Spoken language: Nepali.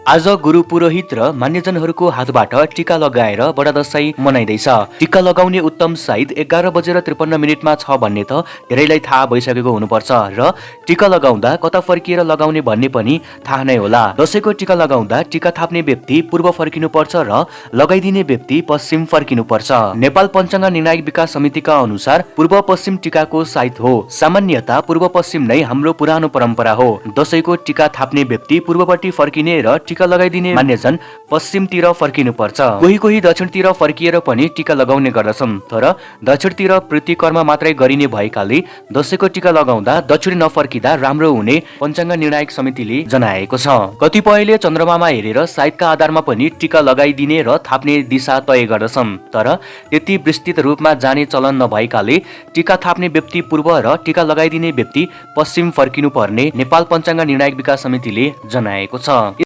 आज गुरु पुरोहित र मान्यजनहरूको हातबाट टीका लगाएर बडा दशैं मनाइँदैछ। टीका लगाउने उत्तम साइत 11:53 छ भन्ने त धेरैलाई थाहा भइसकेको हुनुपर्छ र टीका लगाउँदा कता फर्किएर लगाउने भन्ने पनि थाहा नै होला। दशैंको टीका लगाउँदा टीका थाप्ने व्यक्ति पूर्व फर्किनुपर्छ र लगाइदिने व्यक्ति पश्चिम फर्किनुपर्छ। नेपाल पञ्चाङ्ग निर्णायक विकास समितिका अनुसार पूर्व पश्चिम टीकाको साइत हो। सामान्यतः पूर्व पश्चिम नै हाम्रो पुरानो परम्परा हो। दशैंको टीका थाप्ने व्यक्ति पूर्वपट्टि फर्किने र टीका लगाइदिने मान्यजन पश्चिमतिर फर्किनुपर्छ। कोही दक्षिणतिर फर्किएर पनि टीका लगाउने गर्दछन्, तर दक्षिणतिर प्रतिकर्म मात्रै गरिने भएकाले दशैंको टीका लगाउँदा दक्षिण नफर्किँदा राम्रो हुने पञ्चाङ्ग निर्णायक समितिले जनाएको छ। कतिपयले चन्द्रमामा हेरेर साइतका आधारमा पनि टीका लगाइदिने र थाप्ने दिशा तय गर्दछन्, तर त्यति विस्तृत रूपमा जाने चलन नभएकाले टीका थाप्ने व्यक्ति पूर्व र टीका लगाइदिने व्यक्ति पश्चिम फर्किनु पर्ने नेपाल पञ्चाङ्ग निर्णायक विकास समितिले जनाएको छ।